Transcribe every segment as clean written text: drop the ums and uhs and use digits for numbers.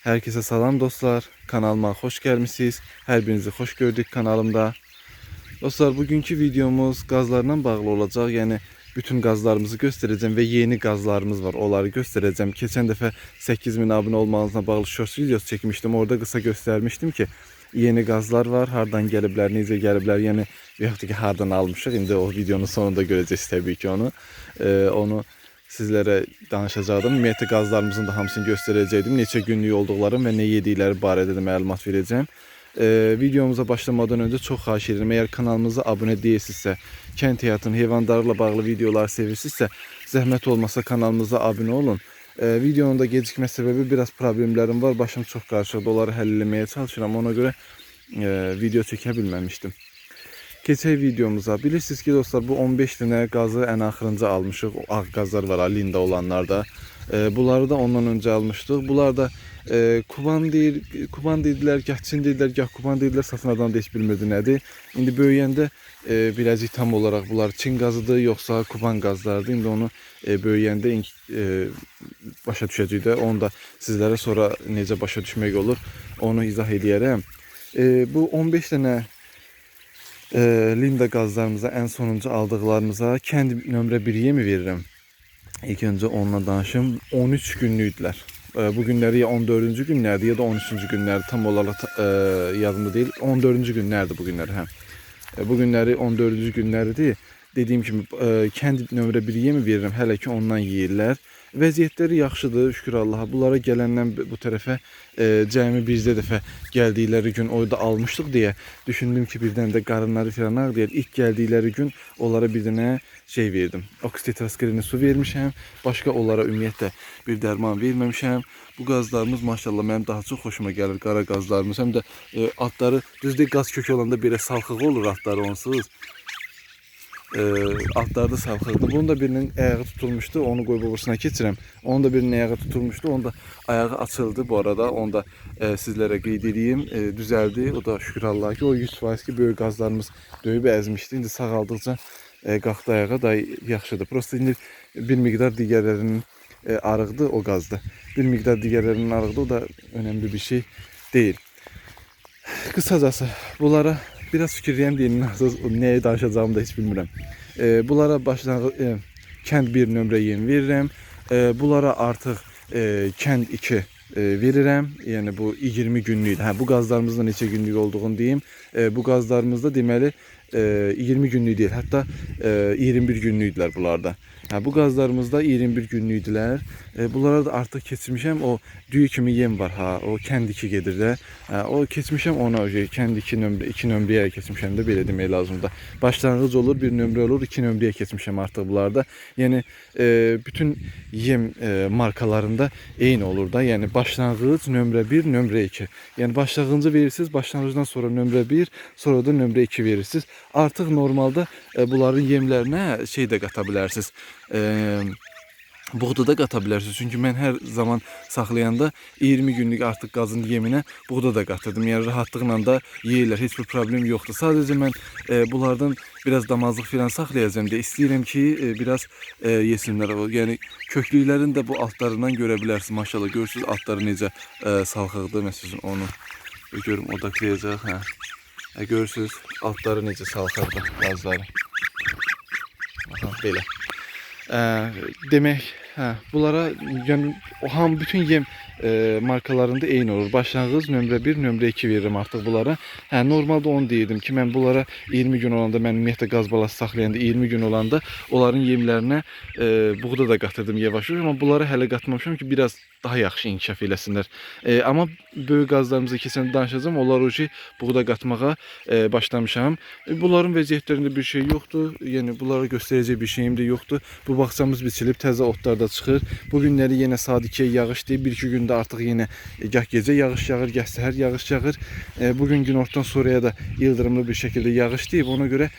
Herkese salam dostlar. Kanalıma hoş gelmişsiniz. Her birinizi hoş gördük kanalımda. Dostlar, bugünkü videomuz qazlarla bağlı olacaq. Yəni bütün qazlarımızı göstereceğim ve yeni qazlarımız var. Onları göstereceğim. Keçən dəfə 8000 abunə olmağınızla bağlı short videosu çekmiştim. Orada qısa göstermiştim ki yeni qazlar var. Hardan gəliblər, necə gəliblər. Yəni və yaxud da ki hardan almışıq. İndi o videonun sonunda görəcəksiniz təbii ki onu. Onu sizlərə danışacaqdım. Ümumiyyətlə qazlarımızın da hamısını göstərəcəkdim. Neçə günlük olduqları və nə yedikləri barədə də məlumat verəcəm. Videomuza başlamadan öncə çox xahiş edirəm. Əgər kanalımıza abunə deyilsinizsə, kənd həyatının, heyvandarlıqla bağlı videolar sevirsinizsə, zəhmət olmasa kanalımıza abunə olun. Videonun da gecikmə səbəbi biraz problemlərim var. Başım çox qarışıqdır. Onları həll eləməyə çalışıram. Ona görə video çəkə bilməmişdim. Keçək videomuza. Bilirsiniz ki dostlar, bu 15 dənə qazı ən axırıncı almışıq. O ağ qazlar var, ha, Linda olanlarda. Bunları da ondan öncə almışdıq. Bunlar da Kuban deyir, Kuban dedilər, gah Çin dedilər, gah Kuban dedilər. Satan adam da heç bilmirdi nədir. İndi böyüyəndə biləcək tam olaraq bunlar Çin qazıdır, yoxsa Kuban qazlarıdır. İndi onu böyüyəndə başa düşəcəyik də. Onu da sizlərə sonra necə başa düşmək olur, onu izah eləyərəm. Bu 15 dənə Linda qazlarımıza, ən sonuncu aldıqlarımıza kənd nömrə 1 yemi verirəm. İlk öncə onunla danışım. 13 günlükdülər. Bu günləri ya 14-cü günlərdir ya da 13-cü günlərdir. Tam olaraq yadımda deyil. 14-cü günlərdir bu günlər, hə. Bu günləri 14-cü günləridir. Dediyim kimi kənd nömrə 1 yemi verirəm. Hələ ki ondan yeyirlər. Vəziyyətləri yaxşıdır, şükür Allaha. Bunlara gələndən bu tərəfə cəmi bizdə dəfə gəldikləri gün orada almışdıq deyə düşündüm ki, birdən də qarınları filan ağrıyır. İlk gəldikləri gün onlara bir dənə şey verdim. Oksitetrasklerini su vermişəm. Başqa onlara ümumiyyətlə bir dərman verməmişəm. Bu qazlarımız maşallah mənim daha çox xoşuma gəlir, qara qazlarımız. Həm də atları düzdür, qaz kökü olanda belə salxıq olur atları onsuz. Atları da salxıqdır. Bunun da birinin ayağı tutulmuşdu. Onu qoyub obursuna keçirəm. Onun da birinin ayağı tutulmuşdu. Onun da ayağı açıldı bu arada. Onu da sizlərə qeyd edeyim. Düzəldi. O da şükür Allaha ki, o 100% ki böyük qazlarımız döyüb əzmişdi. İndi sağaldıqca qalxdı ayağa, da yaxşıdır. Prosta indi bir miqdar digərlərinin arıqdır o qazda. Bir miqdar digərlərinin arıqdır. O da önəmli bir şey deyil. Qısacası bunlara biraz fikirliyəm deyim, nasıl nəyi danışacağımı da heç bilmirəm. Bunlara başlanğıc kənd 1 nömrə yem verirəm. Bunlara artıq kənd 2 verirəm. Yəni bu 20 günlükdür. Hə, bu qazlarımızın da neçə günlük olduğunu deyim. Bu qazlarımızda deməli 20 günlük deyil, hətta 21 günlükdülər bunlarda. Hə, bu qazlarımızda 21 günlükdülər. Bunlara da artıq keçmişəm. O düyü kimi yem var ha, o kənd 2 gedir də. Hə, o keçmişəm ona, kənd 2 nömrə 2 nömrəyə keçmişəm də, belə demək lazımdır. Başlanğıc olur, bir nömrə olur, 2 nömrəyə keçmişəm artıq bunlarda. Yəni bütün yem markalarında eyni olur da. Yəni başlanğıc, nömrə 1, nömrə 2. Yəni başlanğıcı verirsiniz, başlanğıcdan sonra nömrə 1, sonra da nömrə 2 verirsiniz. Artıq normalda bunların yemlərinə şey də qata bilərsiniz. Buğda da qata bilərsiniz. Çünki mən hər zaman saxlayanda 20 günlük artıq qazın yeminə buğda da qatırdım. Yəni rahatlıqla da yeyirlər. Heç bir problem yoxdur. Sadəcə mən bunlardan biraz damazlıq filan saxlayacağam deyə istəyirəm ki, biraz yesinlər. Yəni köklüklərin də bu altlarından görə bilərsiniz. Maşallah, görürsüz altları necə salxıqdır. Məsələn onu görüm odaqlayacaq. Hə. Görürsüz altları necə salxıqdır qazları. Aha, belə. Demək, hə, bunlara yəni o ham bütün yem markalarında eyni olur. Başlanğıc nömrə 1, nömrə 2 verirəm artıq bunlara. Hə, normalda onu deyirdim ki, mən bunlara 20 gün olanda, mən ümumiyyətlə qaz balası saxlayanda 20 gün olanda onların yemlərinə buğda da qatırdım yavaş-yavaş, amma bunlara hələ qatmamışam ki, biraz daha yaxşı inkişaf eləsinlər. Amma böyük qazlarımıza keçəndə danışacağam. Onlar uje buğda qatmağa başlamışam. Bunların vəziyyətlərində bir şey yoxdur. Yəni bunlara göstərəcək bir şeyim də yoxdur. Bu bağçamız biçilib, təzə otlar da çıxır. Bu günləri yenə saat 2-yə yağış deyib. Bir-iki gündə artıq yenə gah gecə yağış yağır, gah səhər yağış yağır. Bugün günortadan sonraya da ildırımlı bir şəkildə yağış deyib. Ona görə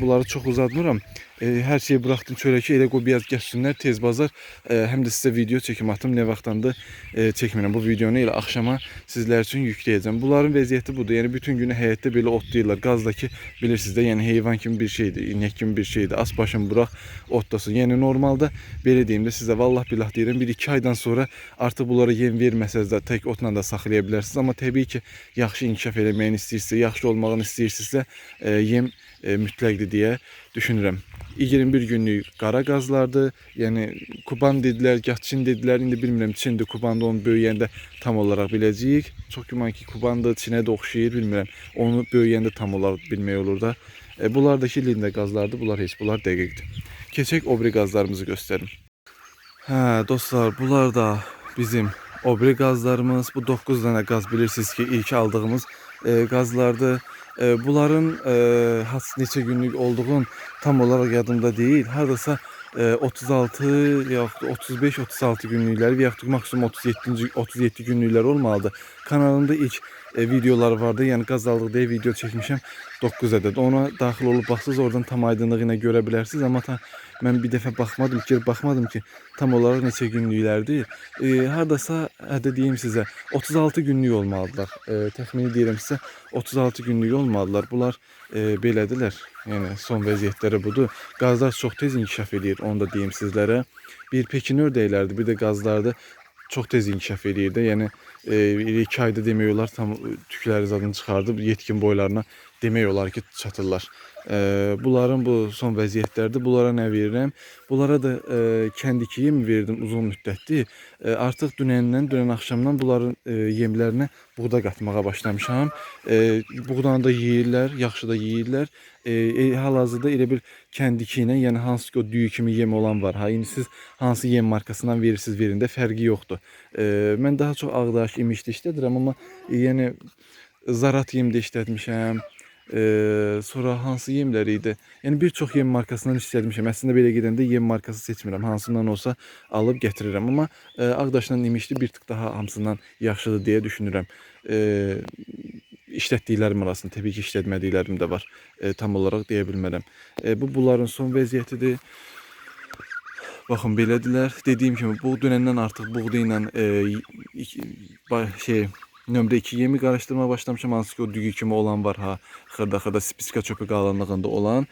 bunları çox uzatmıram. Hər şeyi buraxdım çölə ki, elə qoy biraz gəzsinlər tez bazar. Həm də sizə video çəkim atım. Nə vaxtdandır çəkmirəm. Bu videonu elə axşama sizlər üçün yükləyəcəm. Bunların vəziyyəti budur. Yəni bütün günü həyətdə belə otlayırlar. Qazdakı bilirsiniz də, yəni heyvan kimi bir şeydir, inək kimi bir şeydir. As başını burax otlasın. Yəni normalda belə deyim də sizə, vallah billah deyirəm, 1-2 aydan sonra artıq bunlara yem verməsəz də tək otla da saxlaya bilərsiniz. Amma təbii ki, yaxşı inkişaf eləməyini istəyirsinizsə, yaxşı olmağını istəyirsinizsə, yem mütləqdir deyə düşünürəm. 21 günlük qara qazlardır. Yəni Kuban dedilər, gah Çin dedilər. İndi bilmirəm Çindir, Kubandır, onu böyüyəndə tam olaraq biləcəyik. Çox güman ki, Kubandır, Çinə də oxşayır, bilmirəm. Onu böyüyəndə tam olaraq bilmək olur da. Bunlar da ki, lində qazlardır. Bunlar heç, bunlar dəqiqdir. Keçək o biri qazlarımızı göstərim. Hə, dostlar, bunlar da bizim o biri qazlarımız. Bu 9 dənə qaz bilirsiniz ki, ilk aldığımız qazlardır. Bunların neçə günlük olduğun tam olaraq yadımda deyil. Hardasa 36 yaxud 35-36 günlükləri və yaxud maksimum 37 günlükləri olmalıdır. Kanalımda ilk videolar vardı. Yəni qaz aldıq deyə video çəkmişəm 9 ədəd. Ona daxil olub baxsaz oradan tam aydınlığı ilə görə bilərsiniz. Amma mən bir dəfə baxmadım, girib baxmadım ki, tam olaraq neçə günlüklərdir. Hardasa, hədə deyim sizə, 36 günlük olmalıdırlar. Təxmini deyirəm sizə, 36 günlük olmalıdırlar. Bunlar belədirlər. Yəni son vəziyyətləri budur. Qazlar çox tez inkişaf eləyir, onu da deyim sizlərə. Bir Pekin ördəklərdir, bir də qazlardır. Çox tez inkişaf eləyir də. Yəni 2 ayda demək olar tam tükləri zadını çıxardıb yetkin boylarına demək olar ki, çatırlar. Bunların bu son vəziyyətlərdir. Bunlara nə verirəm? Bunlara da kəndiki yem verdim uzun müddətdir. Artıq dünəndən, dünən axşamdan bunların yemlərinə buğda qatmağa başlamışam. Buğdanı da yeyirlər, yaxşı da yeyirlər. Hal-hazırda elə bir kəndiki ilə, yəni hansı ki o düyü kimi yem olan var. Ha, indi siz hansı yem markasından verirsiniz, verin də fərqi yoxdur. Mən daha çox Ağdaş, İmişli işlədirəm, amma yəni Zarat yem də işlətmişəm. Sonra hansı yemlər idi? Yəni bir çox yem markasından işlətmişəm. Əslində belə gedəndə yem markası seçmirəm. Hansından olsa alıb gətirirəm. Amma Ağdaşla İmişli bir tık daha hamısından yaxşıdır deyə düşünürəm. İşlətdiklərim arasında təbii ki, işlətmədiklərim də var. Tam olaraq deyə bilmərəm. Bu bunların son vəziyyətidir. Baxın belədirlər. Dediyim kimi bu dünəndən artıq buğda ilə nömrə 2 yemi qarışdırmağa başlamışam. Hansı ki o düyü kimi olan var ha, xırda-xırda spiska çöpü qalınlığında olan.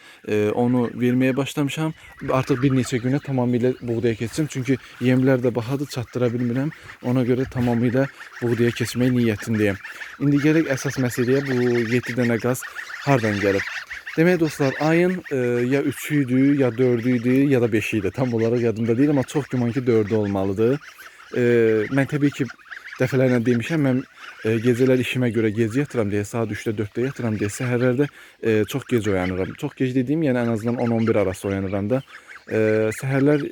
Onu verməyə başlamışam. Artıq bir neçə günə tamamilə buğdaya keçdim. Çünki yemlər də bahadır, çatdıra bilmirəm. Ona görə tamamilə buğdaya keçmək niyyətindəyəm. İndi gələk əsas məsələyə, bu 7 dənə qaz hardan gəlib? Demək dostlar, ayın ya 3-ü idi, ya 4-ü idi, ya da 5-i idi. Tam olaraq yadımda deyil, amma çox güman ki 4-ü olmalıdır. Mən təbii ki dəfələrlə demişəm, mən gecələr işimə görə gec yatıram deyə, saat 3-də 4-də yatıram deyə, səhərlərdə çox gec oyanıram. Çox gec dediyim, yəni ən azından 10-11 arası oyanıram da. Səhərlər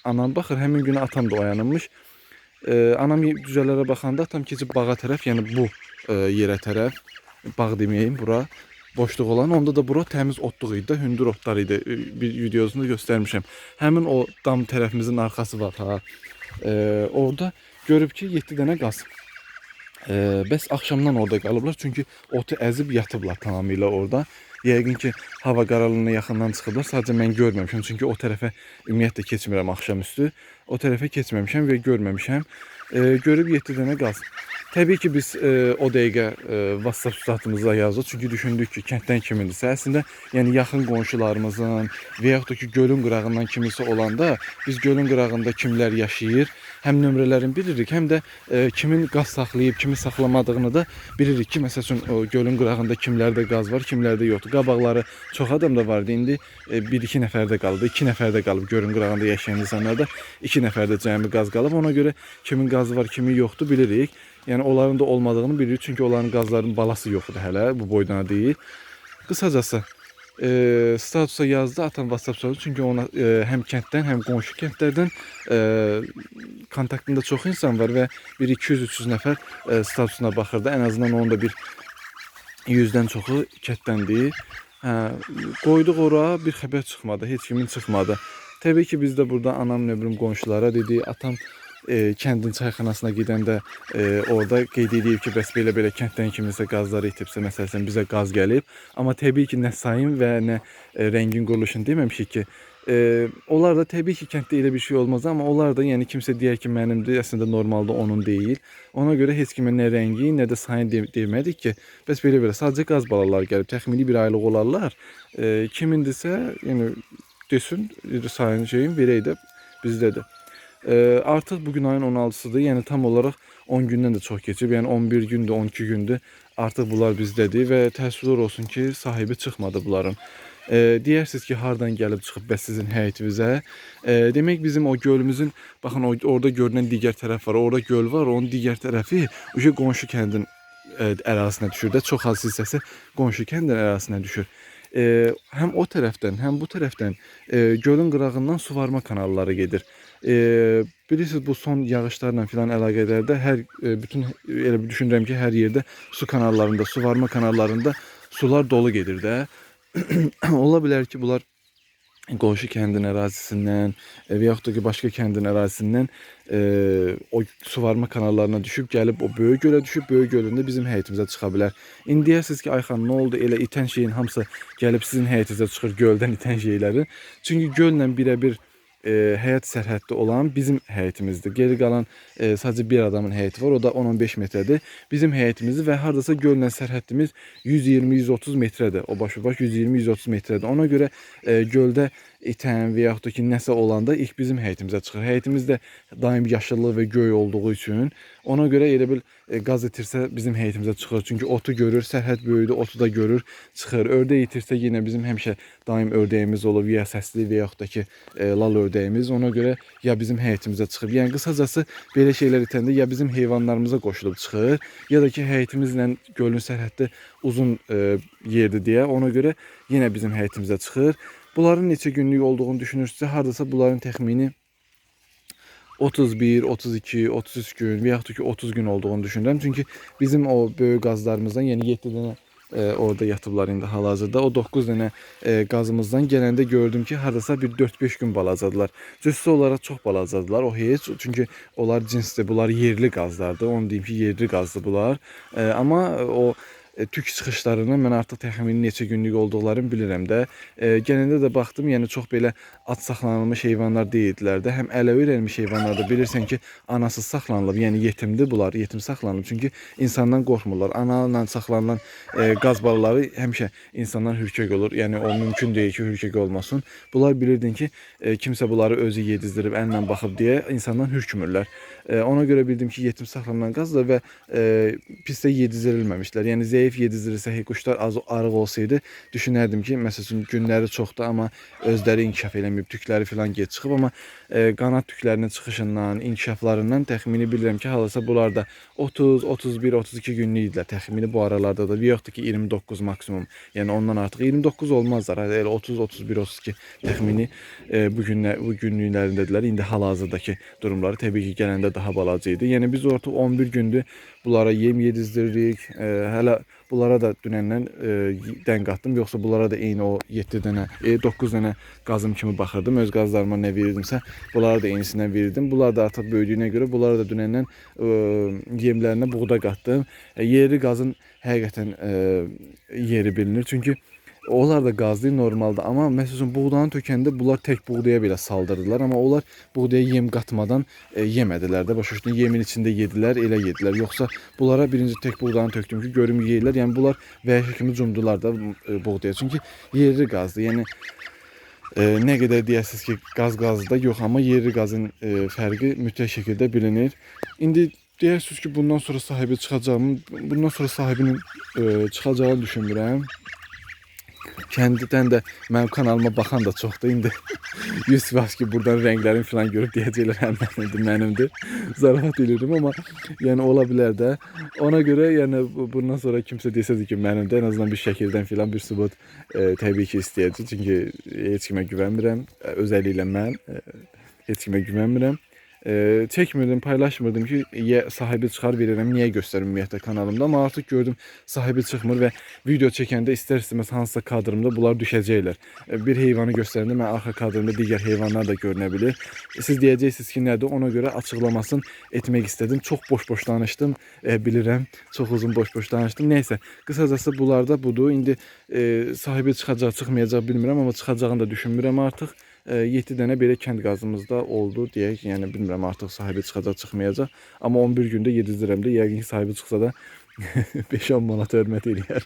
anam baxır, həmin günü atam da oyanırmış. Anam cücələrə baxanda atam keçib bağa tərəf, yəni bu yerə tərəf, bağ deməyim bura, boşluq olan, onda da bura təmiz otluq idi də, hündür otlar idi. Bir videosunda göstərmişəm. Həmin o dam tərəfimizin arxası var ha. Orada görüb ki 7 dənə qaz. Bəs axşamdan orada qalıblar, çünki otu əzib yatıblar tamamilə orada. Yəqin ki hava qaralığına yaxından çıxıblar. Sadəcə mən görməmişəm, çünki o tərəfə ümumiyyətlə keçmirəm axşamüstü. O tərəfə keçməmişəm və görməmişəm. Görüb 7 dənə qaz. Təbii ki biz o dəqiqə WhatsApp statımıza yazdıq. Çünki düşündük ki, kənddən kimindirsə, əslində yəni yaxın qonşularımızın və yaxud da ki gölün qırağından kimisə olanda biz gölün qırağında kimlər yaşayır, həm nömrələrini bilirik, həm də kimin qaz saxlayıb, kimi saxlamadığını da bilirik ki, məsəl üçün o gölün qırağında kimlərdə qaz var, kimlərdə yoxdur. Qabaqları çox adam da vardı. İndi 1-2 nəfər də qaldı, 2 nəfər də qalıb gölün qırağında yaşayan insanlarda 2 nəfər də cəmi qaz qalıb. Ona görə kimin qazı var, kimin yoxdur bilirik. Yəni onların da olmadığını bilirik. Çünki onların qazlarının balası yoxdur hələ, bu boydana deyil. Qısacası statusa yazdı, atam WhatsApp sordu. Çünki ona həm kənddən, həm qonşu kəndlərdən kontaktında çox insan var və bir 200-300 nəfər statusuna baxırdı. Ən azından onun da bir 100-dən çoxu kənddəndir. Hə, qoyduq ora, bir xəbər çıxmadı, heç kimin çıxmadı. Təbii ki, biz də burada anam, nə bilim, qonşulara dedi, atam Kəndin çayxanasına gedəndə orada qeyd edib ki, bəs belə-belə kənddən kiminsə qazları itibsə, məsələn, bizə qaz gəlib. Amma təbii ki, nə sayın və nə rəngin quruluşunu deməmişik ki, onlar da təbii ki, kənddə elə bir şey olmaz, amma onlar da, yəni kimsə deyər ki, mənimdir, əslində normalda onun deyil. Ona görə heç kimə nə rəngi, nə də sayın demədik ki, bəs belə-belə sadəcə qaz balaları gəlib, təxmini bir aylıq olarlar. Kimindirsə, yəni desin, sayın şeyin verək də bizdədir. Artıq bugün ayın 16-sıdır, yəni tam olaraq 10 gündən də çox keçib, yəni 11 gündür, 12 gündür artıq bunlar bizdədir və təəssüflər olsun ki, sahibi çıxmadı bunların. Deyərsiniz ki, hardan gəlib çıxıb bəs sizin həyətinizə? Demək bizim o gölümüzün, baxın orada görünən digər tərəf var, orada göl var, onun digər tərəfi o qonşu kəndin ərazisinə düşür də, çox az hissəsi qonşu kəndin ərazisinə düşür. Həm o tərəfdən, həm bu tərəfdən gölün qırağından suvarma kanalları gedir. Bilirsiniz, bu son yağışlarla filan əlaqədar da hər bütün elə düşünürəm ki, hər yerdə su kanallarında, suvarma kanallarında sular dolu gedir də. Ola bilər ki, bunlar qonşu kəndin ərazisindən və yaxud da ki, başqa kəndin ərazisindən o suvarma kanallarına düşüb, gəlib o böyük gölə düşüb, böyük gölündə bizim həyətimizə çıxa bilər. İndi deyərsiniz ki, Ayxan, nə oldu, elə itən şeyin hamısı gəlib sizin həyətinizə çıxır, göldən itən şeylərin. Çünki göllə birəbir həyət sərhəddə olan bizim həyətimizdir. Geri qalan sadəcə bir adamın həyəti var, o da 10-15 metrədir. Bizim həyətimizdir və hardasa göllə sərhəddimiz 120-130 metrədir. O baş-baş 120-130 metrədir. Ona görə göldə itən və yaxud da ki, nəsə olanda ilk bizim həyətimizə çıxır. Həyətimiz də daim yaşıllıq və göy olduğu üçün ona görə elə bil qaz itirsə bizim həyətimizə çıxır. Çünki otu görür, sərhəd böyüdü, otu da görür, çıxır. Ördək itirsə yenə bizim həmişə daim ördəyimiz olub, ya səsli və yaxud da ki, lal ördəyimiz. Ona görə ya bizim həyətimizə çıxır. Yəni qısacası belə şeylər itəndə ya bizim heyvanlarımıza qoşulub çıxır, ya da ki, həyətimizlə gölün sərhəddi uzun yerdir deyə ona görə yenə bizim həyətimizə çıxır. Bunların neçə günlük olduğunu düşünürsünüzsə, hardasa bunların təxmini 31, 32, 33 gün və yaxud da ki, 30 gün olduğunu düşünürəm. Çünki bizim o böyük qazlarımızdan, yəni 7 dənə orada yatıblar indi hal-hazırda. O 9 dənə qazımızdan gələndə gördüm ki, hardasa bir 4-5 gün balacadılar. Cüssü olaraq çox balacadılar, o heç. Çünki onlar cinsdir, bunlar yerli qazlardır. Onu deyim ki, yerli qazdır bunlar. Amma o tük çıxışlarını mən artıq təxmini neçə günlük olduqlarını bilirəm də. Gələndə də baxdım, yəni çox belə at saxlanılmış heyvanlar deyildilər də. Həm ələ öyrənmiş heyvanlar da bilirsən ki, anasız saxlanılıb, yəni yetimdir bunlar, yetim saxlanılıb. Çünki insandan qorxmurlar. Ana ilə saxlanılan qaz balaları həmişə insandan hürkək olur. Yəni o mümkün deyil ki, hürkək olmasın. Bunlar bilirdin ki, kimsə bunları özü yedizdirib, əllə baxıb deyə insandan hürkmürlər. Ona görə bildim ki, yetim saxlanılan qazdır və pis də yedizdirilməmişlər. Yəni zəif yedizdirilsə, quşlar az arıq olsaydı, düşünərdim ki, məsəl üçün günləri çoxdur, amma özləri inkişaf eləməyib, tükləri filan gec çıxıb, amma qanad tüklərinin çıxışından, inkişaflarından təxmini bilirəm ki, hal-hazırda bunlar da 30, 31, 32 günlük idilər təxmini bu aralarda da, yoxdur ki, 29 maksimum, yəni ondan artıq 29 olmazlar, elə 30, 31, 32 təxmini bu günlüklərindədirlər. İndi hal-hazırdakı durumları təbii ki, gələndə daha balaca idi. Yəni biz artıq 11 gündür bunlara yem yedizdiririk. Hələ bunlara da dünəndən dən qatdım. Yoxsa bunlara da eyni o 7 dənə, 9 dənə qazım kimi baxırdım. Öz qazlarıma nə verirdimsə, bunlara da eynisindən verirdim. Bunlar da artıq böyüdüyünə görə bunlara da dünəndən yemlərinə buğda qatdım. Yerli qazın həqiqətən yeri bilinir. Çünki onlar da qazlayır normalda, amma məsəl üçün buğdanı tökəndə bunlar tək buğdaya belə saldırdılar, amma onlar buğdaya yem qatmadan yemədilər də. Başa düşdün, yemin içində yedilər, elə yedilər. Yoxsa bunlara birinci tək buğdanı tökdüm ki, görüm yeyirlər. Yəni bunlar vəhşi kimi cumdular da buğdaya. Çünki yerli qazdır. Yəni nə qədər deyəsiniz ki, qaz qazdır da, yox, amma yerli qazın fərqi mütləq şəkildə bilinir. İndi deyirsiniz ki, bundan sonra sahibi çıxacağımı, bundan sonra sahibinin çıxacağını düşünmürəm. Kəndidən də mənim kanalıma baxan da çoxdur. İndi 100 var ki, buradan rənglərini falan görüb deyəcəklər, hə, mənimdir, mənimdir. Zarafat eləyirəm, amma yəni ola bilər də. Ona görə yəni bundan sonra kimsə desədir ki, mənimdir, ən azından bir şəkildən filan bir sübut təbii ki, istəyəcək. Çünki heç kimə güvənmirəm. Özəlliklə mən heç kimə güvənmirəm. Çəkmirdim, paylaşmırdım ki, sahibi çıxar verirəm, niyə göstərim ümumiyyətlə kanalımda. Amma artıq gördüm sahibi çıxmır və video çəkəndə istər-istəməz hansısa kadrımda bunlar düşəcəklər. Bir heyvanı göstərəndə mən arxa kadrımda digər heyvanlar da görünə bilir. Siz deyəcəksiniz ki, nədir? Ona görə açıqlamasını etmək istədim. Çox boş-boş danışdım, bilirəm. Çox uzun boş-boş danışdım. Nəysə, qısacası bunlar da budur. İndi sahibi çıxacaq, çıxmayacaq bilmirəm, amma çıxacağını da düşünmürəm artıq. 7 dənə belə kənd qazımız da oldu deyək. Yəni bilmirəm artıq sahibi çıxacaq, çıxmayacaq. Amma 11 gündə yedizdirəm də, yəqin ki sahibi çıxsa da 5-10 manat hörmət eləyər.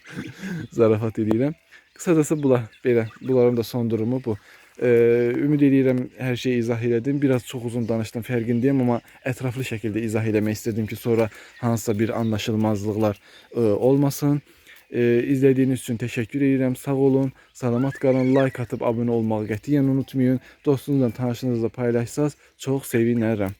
Zarafat eləyirəm. Qısacası bunlar belə. Bunların da son durumu bu. Ümid eləyirəm hər şeyi izah elədim. Biraz çox uzun danışdım, fərqindəyəm, amma ətraflı şəkildə izah eləmək istədim ki, sonra hansısa bir anlaşılmazlıqlar olmasın. İzlədiyiniz üçün təşəkkür edirəm. Sağ olun, salamat qalın. Like atıb abunə olmağı qətiyyən unutmayın. Dostunuzla, tanışınızla paylaşsanız çox sevinərəm.